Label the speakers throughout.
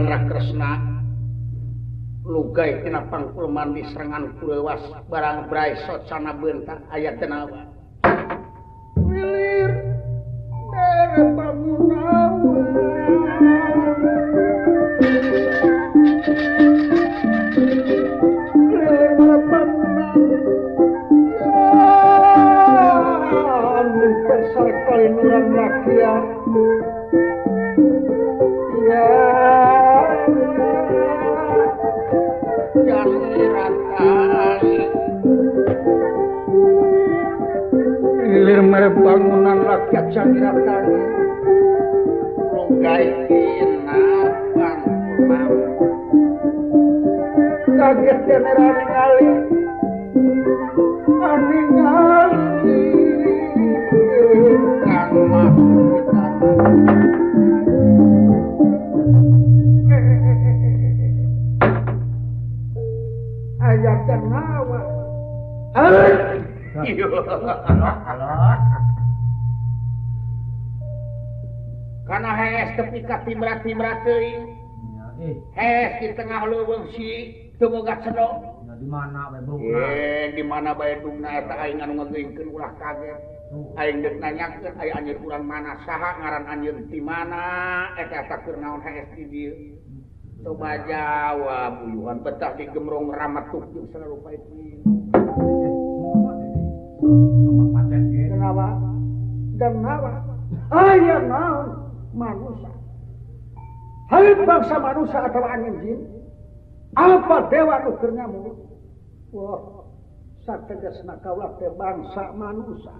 Speaker 1: ngaran Kresna lugai tina pangkulman diserangan kulewas barang brai socana beunta aya tenawa wilir mere bangunawa wilir mere bangunawa anu besar kalinuran rakyat ya ilir mere bangunan rakyat jangiratani lunggai tina pangkulman kaget denera ningali aningali kang ayat nawa. Karena hees tepi ka timrat-timrat teuing. Hees di tengah leuweung si teu boga cedok.
Speaker 2: Di mana bae brungna?
Speaker 1: Di mana bae dungna eta aing anu ngeuingkeun ulah kaget. Aing deuk nanyakeun aya anjeun urang mana saha ngaran anjeun ti mana eta eta keur naon hees di dieu. Coba jawab uyuhan betah di gemrong ramat tuk jeung sarupa itu. Kenapa? Dan nawa aya naon manusia. Hai bangsa manusia atau angin jin? Apa dewa nu keur ngamuk? Wah, sategasna kaula teh bangsa manusia.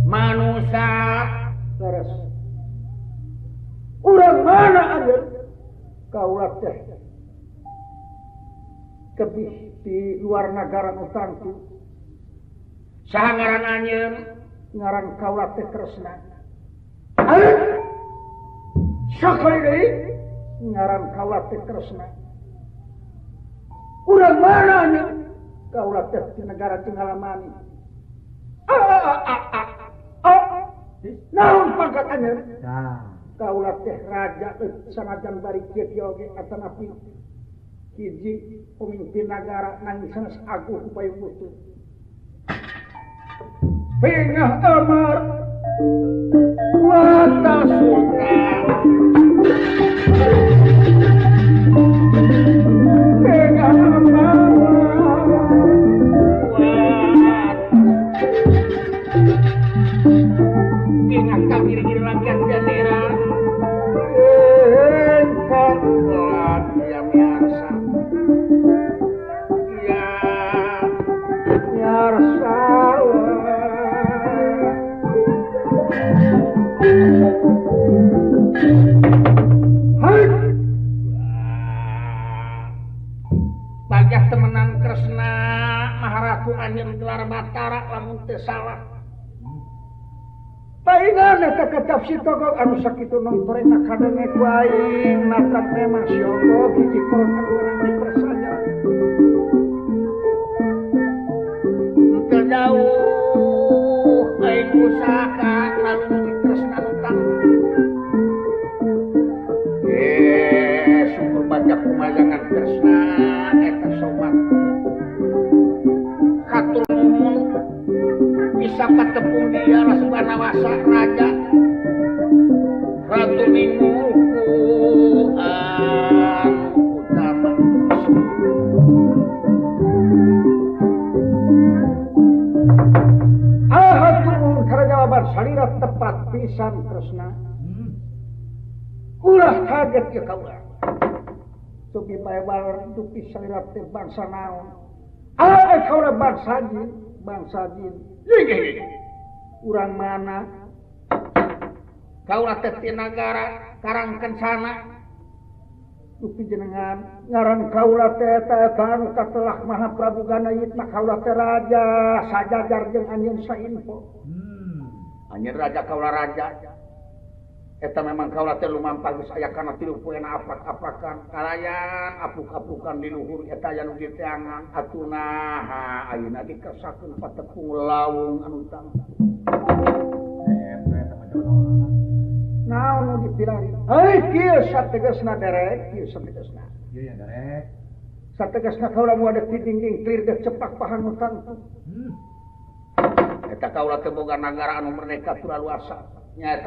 Speaker 1: Manusia terus urang mana anjeun? Kaula teh kebih di luar nagara nu tangtu. Saha ngaran anjeun? Ngaran kaula teh Kresna. Sakali deui ngaran kaula teh Kresna. Urang mana anjeun? Kaula teh di negara Cinggalamani. Naon pangkat anjeun? Kaula teh raja sanajan bari kieu oge atanapi hiji pemimpin nagara nanging sanes agung upaya mutu. Pengah amar wata sultan. Pengah amar pengah kamiring rakyat jandera. Bagah temenan Kresna Maharatu anjeun gelar Batara lamun teu salah. Paingan eta kecap si togok anu sakitu nontorena kadenge ku aing matak memang siogok hiji kolot anu urang dipersaja. Teu jauh aing pusaka lalu di Kresna nu tangtu. Syukur baca kumayangan Kresna eta sobat. Katur nuhun bisa patepung dia Subhanawasa raja Ratu Mingulku anu utama. Ahatur kana jawaban salira tepat pisan Kresna. Ulah kaget ya kaula. Tupi bae baler dupi salira teh bangsa naon. Ah kaula bangsa jin, bangsa jin. Urang mana? Kaula teh ti nagara Karangkencana. Dupi jenengan ngaran kaula teh eta anu katelah Maha Prabu Ganayitna kaula teh raja sajajar jeung anjeun sainfo. Anjeun raja kaula raja. Eta memang kaula teh lumampah geus aya kana tilu poena aprak-aprakan kalayan apuk-apukan di luhur eta aya nu diteangan atuh naha ayeuna dikersakeun patepung lawung anu tangtu. Naon nu dipilari? Heuh kieu sategasna derek, kieu sategasna.
Speaker 2: Ieu ya derek.
Speaker 1: Sategasna kaula moal deuk dinding clear deuk cepak pahan nu tangtu. Eta kaula teh boga nagara anu merdeka tur luasa. Nya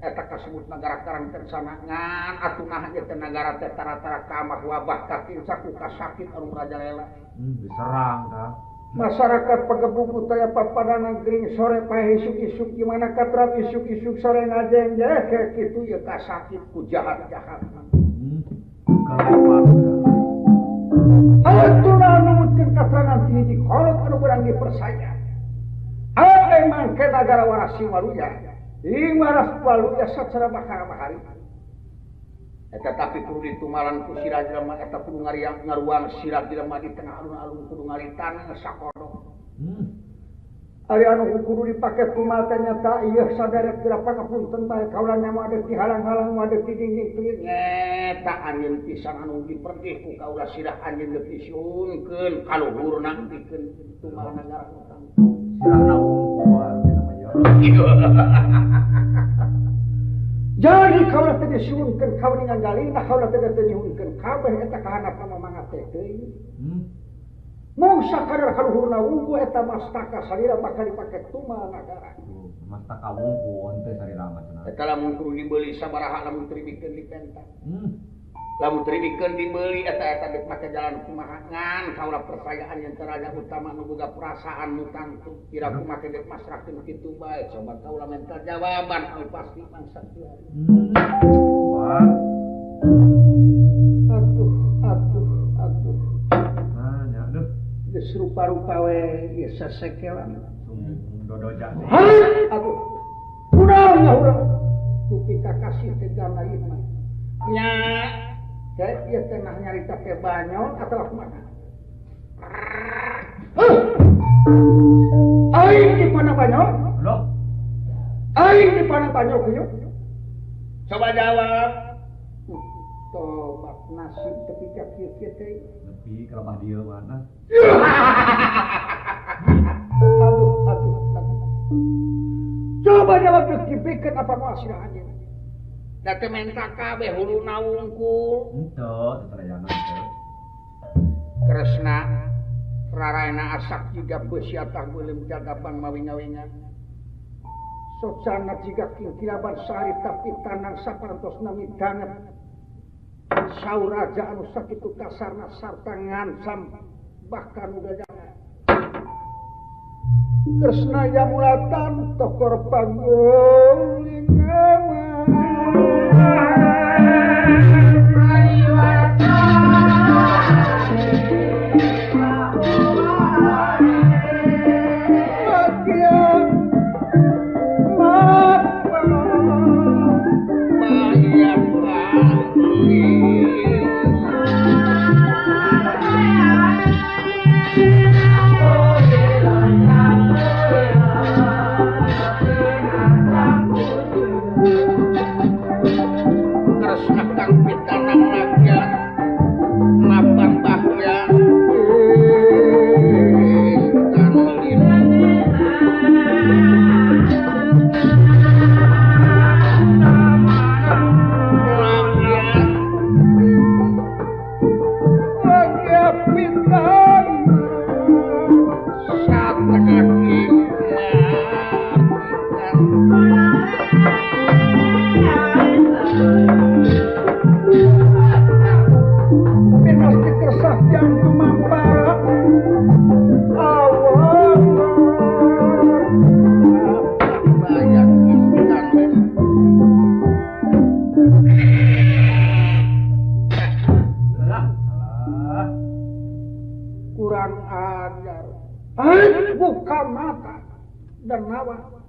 Speaker 1: eta kasebut nagara Karang Kersana ngan atuh nah ieu teh nagara teh tara-tara kamah wabah kakinsa ku kasakit anu merajalela.
Speaker 2: Diserang tah.
Speaker 1: Masyarakat pagebuk utaya papadana gering sore pae isuk-isuk gimana katrap isuk-isuk sore ngajeng je kitu ieu kasakit ku jahat-jahat. Atuh numutkeun katerangan ti hiji kolot anu beurang dipercaya. Aya mangke nagara warasi waluya. Ing waras waluya sacara bakar-bakari. Eta tapi kudu ditumalan ku sirah jelema eta kudu ngariang ngaruang sirah jelema di tengah alun-alun kudu ngaritan sakodok. Ari anu kudu dipake tumal teh nyata ieu saderek geura pangapunten bae kaula nya moal deuk dihalang-halang moal deuk didingding nyeta anjeun pisan anu diperdih ku kaula sirah anjeun deuk disiunkeun kaluhurna pikeun tumal nagara utang.
Speaker 2: Sirahna wungkul teh namanya.
Speaker 1: Jadi kaula teh disuhunkeun kauningan galina kaula teh nyuhunkeun kabeh eta kahanapna mah mangate teuing. Mung sakadar kaluhurna wungkul eta mastaka salira bakal dipake tumal nagara.
Speaker 2: Mastaka wungkul teh salira mah cenah.
Speaker 1: Eta lamun kudu dibeuli sabaraha lamun teu dibikeun dipenta. Lamun teu dibikeun dibeuli eta eta deuk make jalan kumaha ngan kaula percayaan yang raja utama nu boga perasaan nu tangtu kira kumaha deuk masrahkeun kitu bae coba kaula minta jawaban anu pasti mangsa kieu.
Speaker 2: Wah.
Speaker 1: Aduh aduh aduh.
Speaker 2: Nah, nya aduh.
Speaker 1: Geus rupa-rupa we ieu sasekelan.
Speaker 2: Dodoja.
Speaker 1: Aduh. Kunaon nya urang? Dupi ka kasih teh gana ieu mah. Nya kayak ieu teh mah nyarita teh banyol atawa kumaha? Aing di pana banyol?
Speaker 2: Loh.
Speaker 1: Aing di pana banyol kuyu? Coba jawab. Tobat nasib tepi ka kieu-kieu teh.
Speaker 2: Nepi ka lemah dieu mana?
Speaker 1: Aduh, aduh, aduh. Coba jawab deuk dibikeun apa moal sirah anjeun? Da teu menta kabeh huluna wungkul.
Speaker 2: Henteu, teu tarayana teu.
Speaker 1: Kresna raraena asak jiga beusi atah beuleum jagaban mawinga-winga. Socana jiga kingkilaban sari tapi tanang saparantosna midanget. Saur raja anu sakitu kasarna sarta ngancam bahkan udah. Kresna yamulatan tokor panggulingan.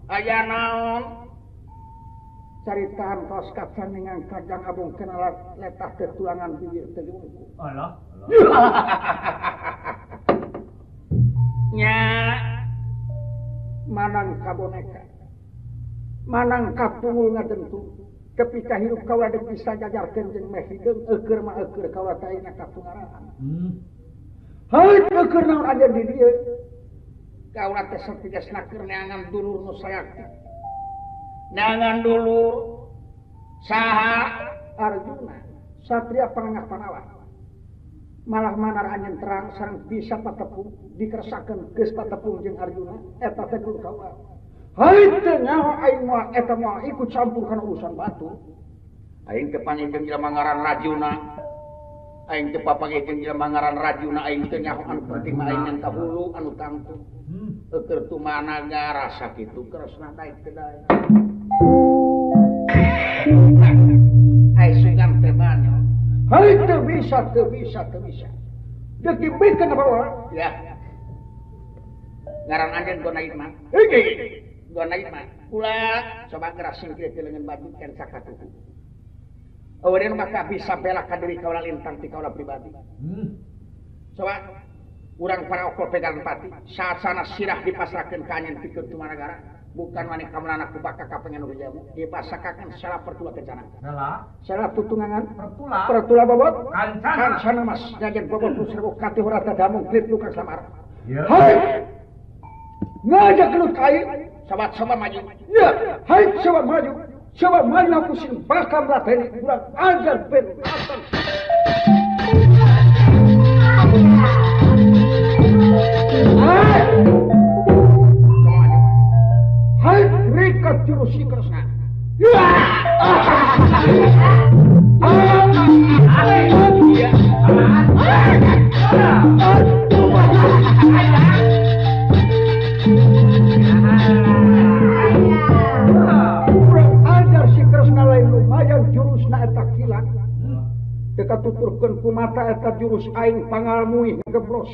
Speaker 1: Aya naon caritaan kaos kacan dengan kajang abung kena letah tetulangan bibir teh wungkul.
Speaker 2: Alah, alah.
Speaker 1: Nya manang kaboneka. Manang kapungul ngadentu. Ketika hirup kaula deuk bisa jajarkeun jeung meh hideung eueur mah eueur kaula teh ayeuna katungaraan. Heuh eueur naon aja di dieu. Kaula teh sategasna keur neangan dulur nu sayakti. Neangan dulur Saha Arjuna satria panengah panawan. Malah manar anjeun terang sareng bisa patepung dikersakeun geus patepung jeung Arjuna eta teh guru kaula. Hai teu nyaho aing moal eta moal ikut campur kana urusan batu.
Speaker 3: Aing teu panggih jeung jelema ngaran Rajuna. Aing teu papanggih jeung jelema ngaran Rajuna aing teu nyaho anu penting mah aing ngan kahulu anu tangtu. Eueur tumanaga rasa kitu Kresna daek teu daek. Ai sugan teh banyo.
Speaker 1: Hai teu bisa teu bisa teu bisa. Deuk dibikeun apa urang?
Speaker 3: Ya. Ngaran anjeun Gonaid mah.
Speaker 1: Heuh.
Speaker 3: Gonaid mah. Kula coba gerak singkir ti leungeun baju kan sakatuhu. Eureun mah bisa bela ka diri kaula lintang ti kaula pribadi. Coba urang para okol pegang pati saat sana sirah dipasrahkeun ka anjeun pikeun tumanagara bukan wani kamelana ku baka kapengen nu jamu dipasakakeun salah pertula kencana. Salah tutungangan
Speaker 2: pertula.
Speaker 1: Pertula bobot
Speaker 2: kancana.
Speaker 1: Kancana mas jajan bobot nu seribu katihurata damung klip luka samar.
Speaker 2: Hai.
Speaker 1: Ngajak lu kai
Speaker 3: sobat-sobat maju.
Speaker 1: Ya, hai sobat maju. Coba maju aku sing bakal mlateni kurang ajar ben. Hai. Hai rikat jurus si Kresna. Ya. Teka tuturkeun ku mata eta jurus aing pangalmuih ngegeblos.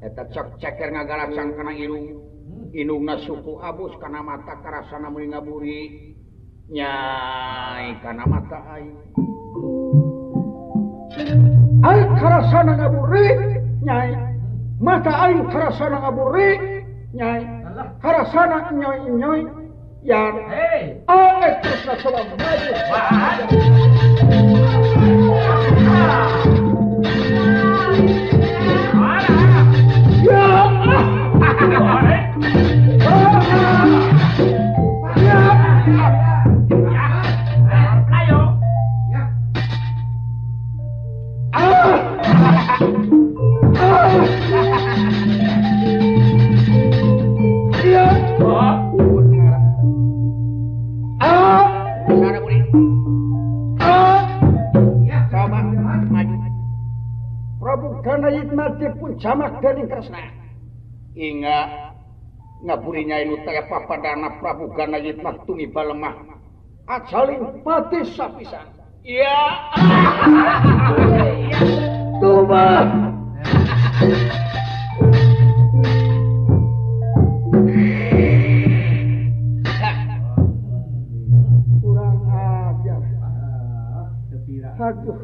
Speaker 3: Eta cek ceker ngagalacang kana irung. Indungna suku abus kana mata karasana meuli ngaburi. Nyai kana mata aing.
Speaker 1: Aing karasana ngaburi nyai. Mata aing karasana ngaburi nyai. Karasana nyoy-nyoy yan.
Speaker 2: Hey.
Speaker 1: Ah, terus coba maju. Pun jamak dening Kresna.
Speaker 3: Inga ngaburi nyai nu teh papadana Prabu Ganayitma tumiba lemah.
Speaker 1: Ajaling pati sapisan.
Speaker 3: Iya.
Speaker 1: Tuba. Kurang ajar. Aduh.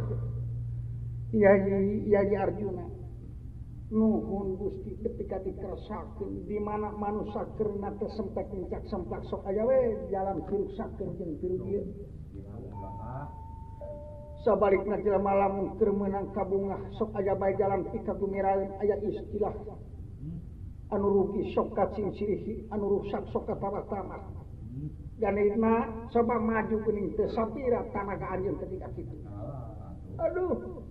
Speaker 1: Iya Arjuna. Nuhun Gusti ketika dikersakkeun di mana manusa keurna teh semtek nincak semplak sok aya we jalan piruksakeun jeung piru ieu. Sabalikna jelema lamun keur meunang kabungah sok aya bae jalan pikagumiraeun aya istilah anu rugi sok kacing sirihi anu rusak sok katawa-tawa. Ganeuna coba maju geuning teu sapira tanaga anjeun ketika kitu. Aduh,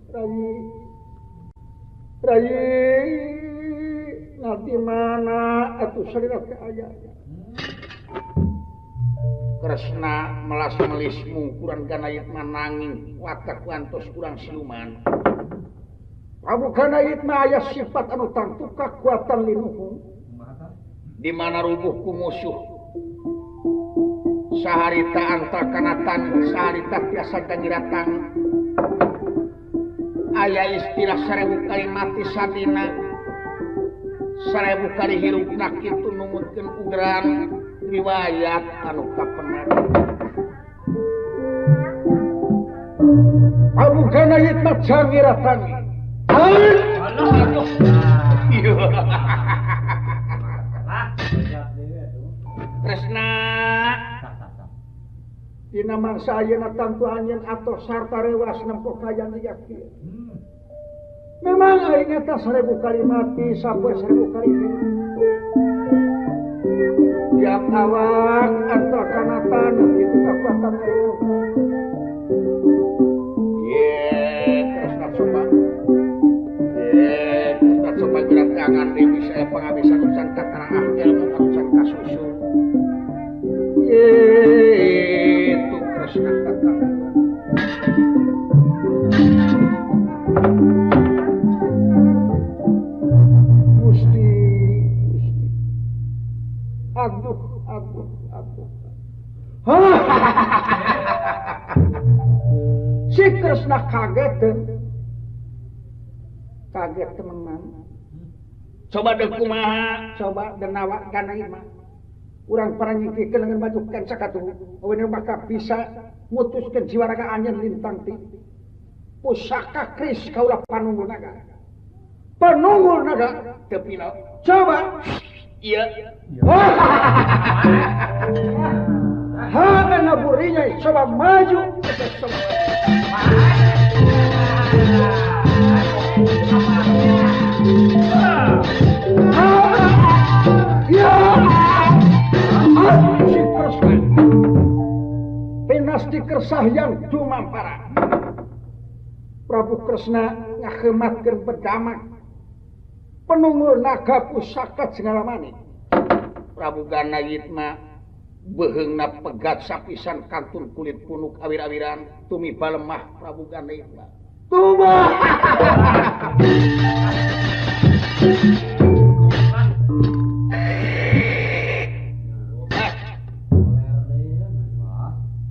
Speaker 1: Rai Rai nanti mana atuh salira teh aya.
Speaker 3: Kresna melas melis mungkuran Ganayitma nanging watak wantos kurang siluman.
Speaker 1: Prabu Ganayitma aya sifat anu tangtu kakuatan linuhung
Speaker 3: di mana rubuh ku musuh. Saharita anta kana tan saharita tiasa gangiratang. Aya istilah 1000 kali mati sadina 1000 kali hirupna kitu numutkeun ugeran riwayat anu kapenak.
Speaker 1: Prabu Ganayitma jangiratangi.
Speaker 3: Kresna
Speaker 1: dina mangsa ayeuna tangtu anjeun atos sarta rewas nempo kayan yakin. Memang aing eta 1000 kali mati sampai 1000 kali hidup. Tiap awak antar kana taneuh kitu kakuatan aing. Ye, Kresna coba. Ye, Kresna coba gerak tangan deui bisa pangabisan urusan kataraah ilmu urusan kasusul. Ye, itu Kresna kakang. Gusti, Gusti. Aduh, aduh, aduh. Si Kresna kaget. Kaget temenan. Coba deh kumaha, coba denawa kana ieu mah. Urang paranyingkirkeun leungeun baju kenca katuhu. Aweuna maka bisa mutuskeun jiwa raga anjeun lintang ti pusaka keris kaula panunggul naga. Panunggul naga teu pilo. Coba. Iya. Ha kana burinya coba maju. Coba. Ya. Si Kresna pinasti kersah yang dumampara. Prabu Kresna ngahematkeun bedamak penunggul naga pusaka Jngalamani. Prabu Ganayitma beuheungna pegat sapisan kantun kulit punuk awir-awiran tumiba lemah Prabu Ganayitma. Tuba.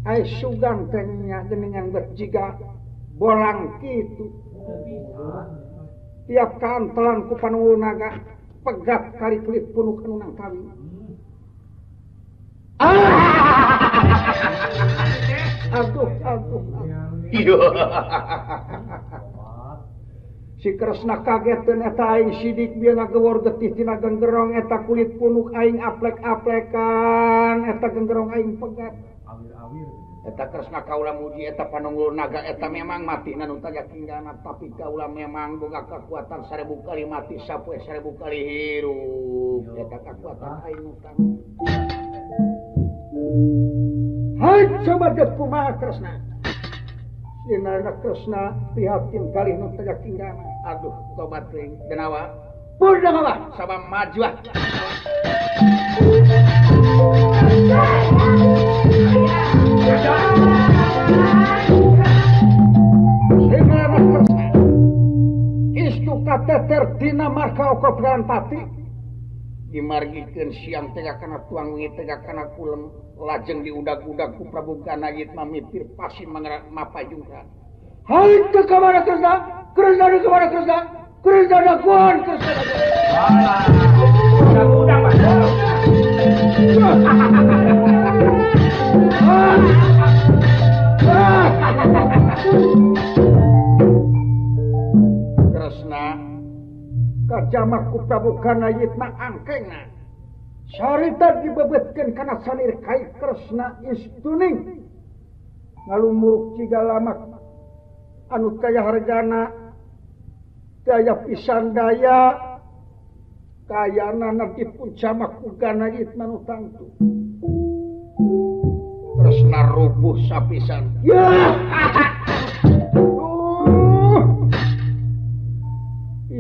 Speaker 1: Ai sugan teh nya geuningan berjiga bolang kitu. Tiap kantelan ku panunggul naga pegat kari kulit punuk anu nangkawi. Aduh, aduh, aduh. Si Kresna kaget teu eta aing sidik bieu ngagewor getih tina genggerong eta kulit punuk aing aplek-aplekan eta genggerong aing pegat.
Speaker 2: Awir-awir.
Speaker 3: Eta Kresna kaula muji eta panunggul naga eta memang mati nu taya kinggana tapi kaula memang boga kekuatan 1000 kali mati sapoe 1000 kali hirup. Eta kekuatan aing nu tangtu. Hai coba deuk kumaha Kresna. Dina Kresna prihatin kalih nu taya kinggana. Aduh tobat teuing denawa. Pur denawa sabab maju ah. Istu kateter dina marga Okobrahan Pati dimargikeun siang teh kana tuang wengi teh kana kulem lajeng diudag-udag ku Prabu Ganayitma mipir pasi mapajungkan.
Speaker 1: Hai teu ka mana Kresna? Kresna ka mana Kresna? Kresna daguan Kresna daguan.
Speaker 2: Udag-udag Pak.
Speaker 3: Kresna
Speaker 1: kajamak ku Prabu Ganayitma angkengna. Sarita dibebetkeun kana salir kai Kresna istuning. Ngalumuruk ciga lamak anu kaya hargana daya pisan daya kayana dipun jamak ku Ganayitma nu tangtu.
Speaker 3: Kresna rubuh sapisan.
Speaker 1: Ya.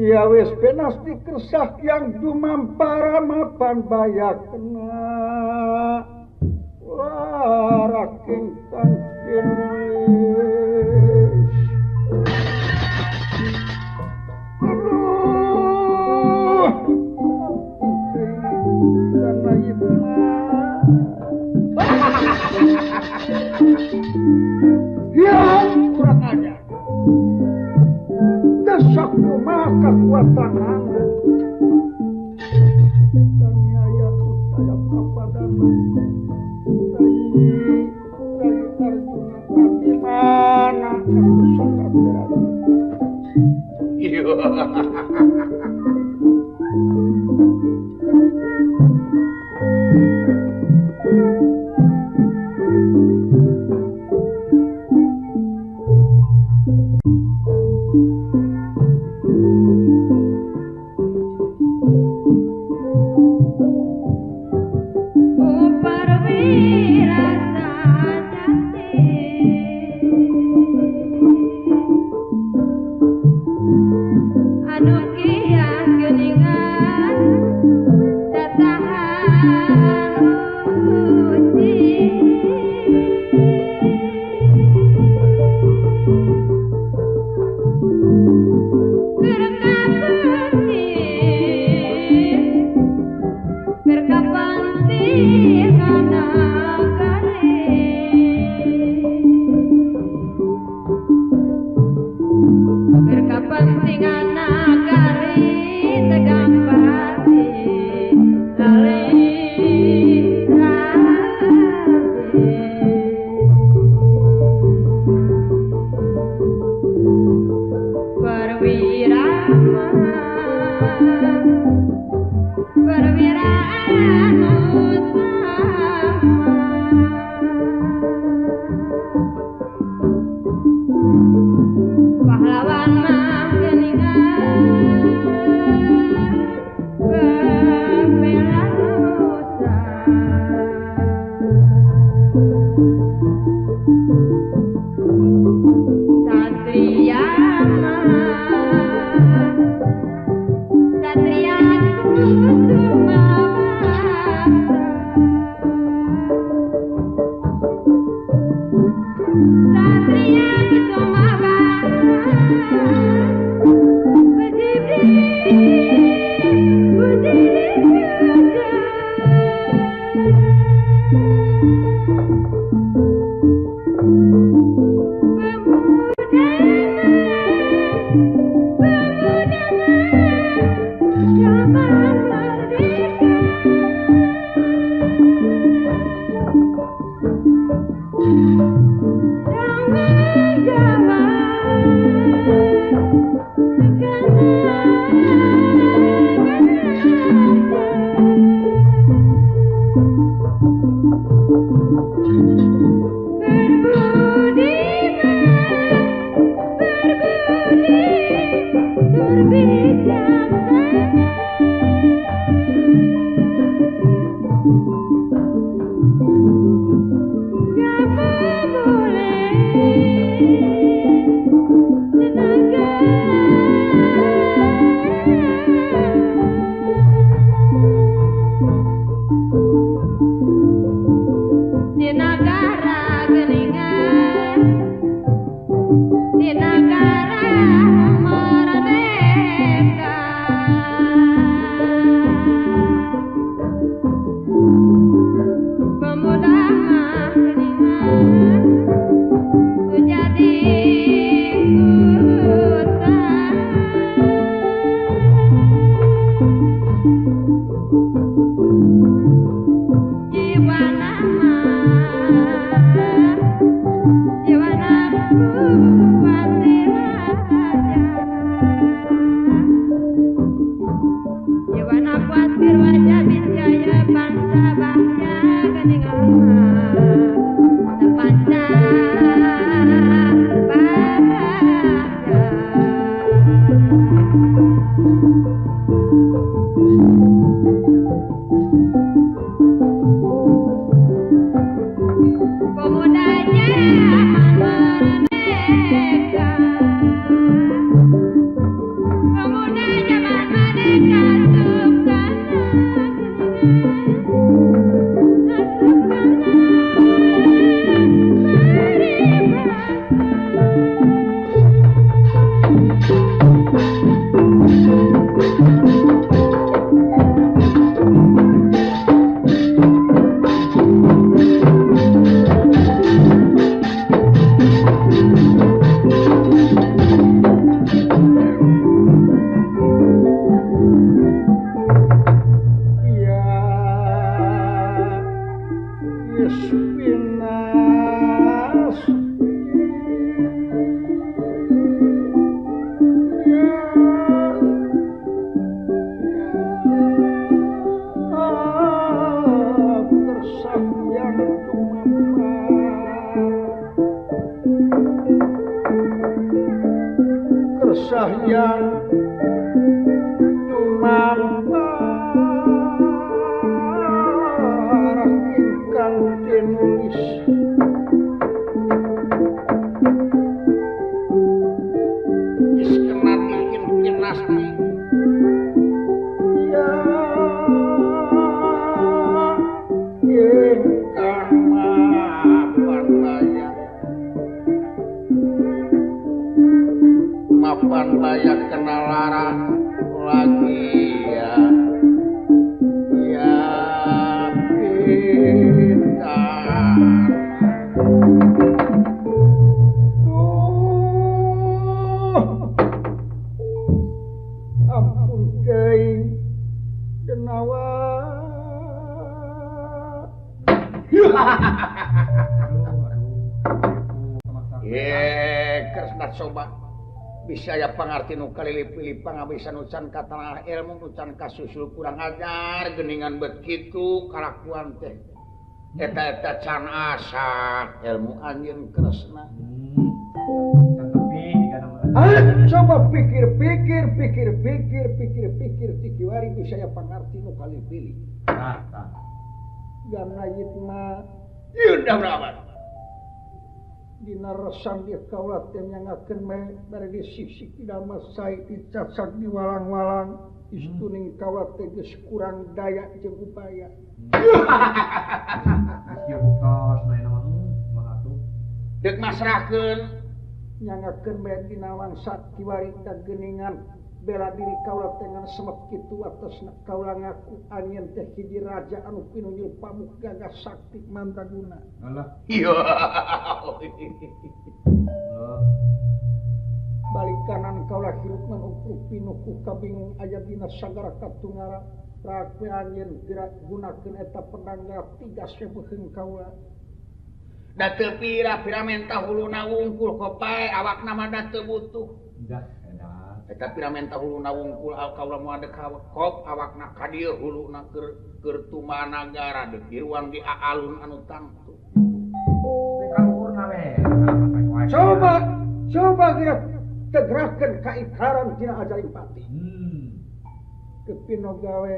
Speaker 1: Ya wis penasti kersah yang dumampara mapan bayakna laraking kang tinulis. Aduh, Ganayitma. Ya kurang ajar. Desak kumaha kekuatan anda. Kaniaya utaya kapadana. Rai Rai Arjuna di mana aku sangat berada.
Speaker 3: Iya.
Speaker 4: Di negara merdeka. Pemuda mah geningan ku jadi kutan. Jiwana mah jiwana kuatir aja. Jiwana kuatir wajah bisjaya bangsa bangsa geningan mah tepanca bahaya. Pemuda zaman merdeka, pemuda zaman merdeka sukana sukana peribahasa.
Speaker 1: Ya Ispinas Ya Kersah yang tumampar Kersah yang tumampar ingkang tinulis
Speaker 3: Geus kena bikin kinasti.
Speaker 1: Ya ingkang mapan laya
Speaker 3: Mapan layak kena lara lagi ya. Ya pintar.
Speaker 1: Duh, ampun teuing denawa.
Speaker 2: Aduh, aduh.
Speaker 3: Ye, Kresna coba bisa ya pangarti nu kalilip-pilip pangabisan ucan ka tanah ilmu ucan kasusul kurang ajar geningan bet kitu kalakuan teh. Eta-eta can asak ilmu anjeun Kresna.
Speaker 2: Can tepi jika nama.
Speaker 1: Ah, coba pikir-pikir, pikir-pikir, pikir-pikir ti kiwari bisa ya pangarti nu kalilip-pilip.
Speaker 2: Tah, tah.
Speaker 1: Ganayit mah
Speaker 3: Ieu dah berapa?
Speaker 1: Dina resan di kaula teh nyangakeun me bari disisik di damasai dicacak di walang-walang istuning kaula teh geus kurang daya jeung upaya.
Speaker 2: Geus ieu buktos na mah mah atuh.
Speaker 3: Deuk masrahkeun
Speaker 1: nyangakeun me dina wangsa kiwari da geuningan bela diri kaula teh ngan semet kitu atasna kaula ngaku anjeun teh hiji raja anu pinunyul pamuk gagah sakti mandraguna.
Speaker 2: Alah.
Speaker 3: Iya.
Speaker 2: Alah.
Speaker 1: Balik kanan kaula hirup man ukur pinuh ku kabingung aya dina sagara katungara rakwe anjeun gerak gunakeun eta pedang tiga sebeheung kaula.
Speaker 3: Da teu pira-pira menta huluna wungkul kopae awakna mah da teu butuh.
Speaker 2: Dah edan.
Speaker 3: Eta pira menta huluna wungkul kaula moal deuk kop awakna ka dieu huluna keur keur tumanagara deuk diruang di aalun anu tangtu.
Speaker 2: Teh kaluhurna we.
Speaker 1: Coba coba gerak tegerakeun kaikraran tina ajarin pati. Kepino gawe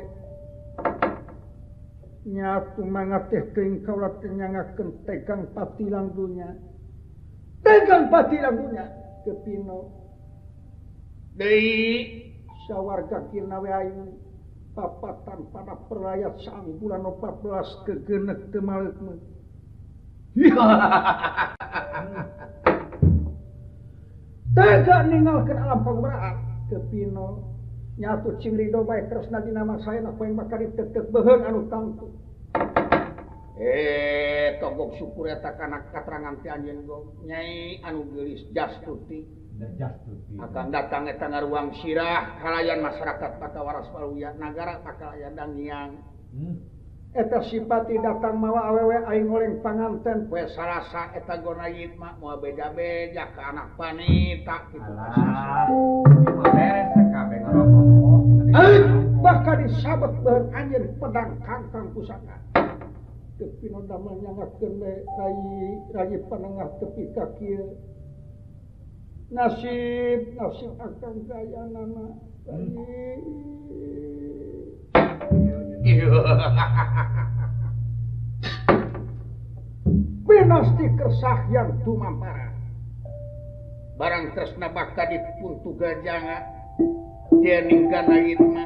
Speaker 1: nyatu mangateh teuing kaula teh nyangakeun tegang patilang dunya. Tegang patilang dunya kepino
Speaker 3: deui
Speaker 1: sawarga kirna we ayu papatan pada perlayat saang bulan 14 kegenek teu maleukmeun. Tega ninggalkeun alam pangubaraan teu pino nyatu cing ridho bae Kresna dina masayana poe bakal ditek-tek beuheung anu tangtu. Togok syukur eta kana katerangan ti anjeun gong Nyai anu geulis Jastuti. Akan datang eta ngaruang sirah kalayan masyarakat bakal waras waluya nagara bakal aya dangiang. Eta sipati datang mawa awewe aing ngoleng panganten poe Salasa eta gonayit mah moal beja-beja ka anak panita kitu.
Speaker 2: Alah, mah beres kabeh ngarokok.
Speaker 1: Bakal disabet beuheung anjeun pedang kangkang pusaka. Tepi nu damel nyangakeun we rayi panengah tepi ka kieu. Nasib nasib akang gayanana rayi. Pinasti kersahyan tumampara.
Speaker 3: Barang Kresna bakal dipuntu gajanga dening ganayitma.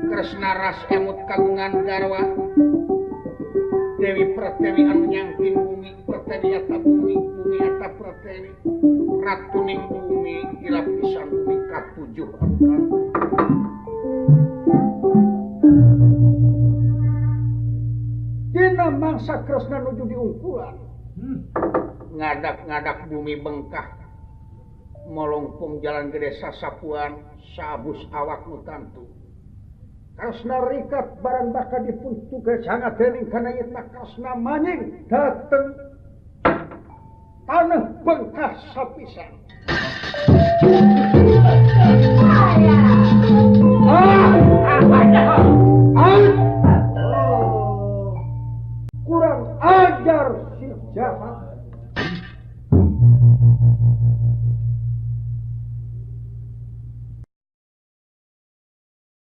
Speaker 3: Kresna ras emut kagungan garwa Dewi Pertiwi anu nyangking bumi Pertiwi eta bumi bumi eta Pertiwi ratuning bumi dilapisan bumi katujuh anu kantu.
Speaker 1: Dina mangsa Kresna nuju diungkulan
Speaker 3: ngadak-ngadak bumi bengkah molongpung jalan gede sasapuan sabus awak nu tantu.
Speaker 1: Kresna rikat barang bakal dipun tugas sangat dening kana yetna Kresna manying dateng tanah bengkah sapisan.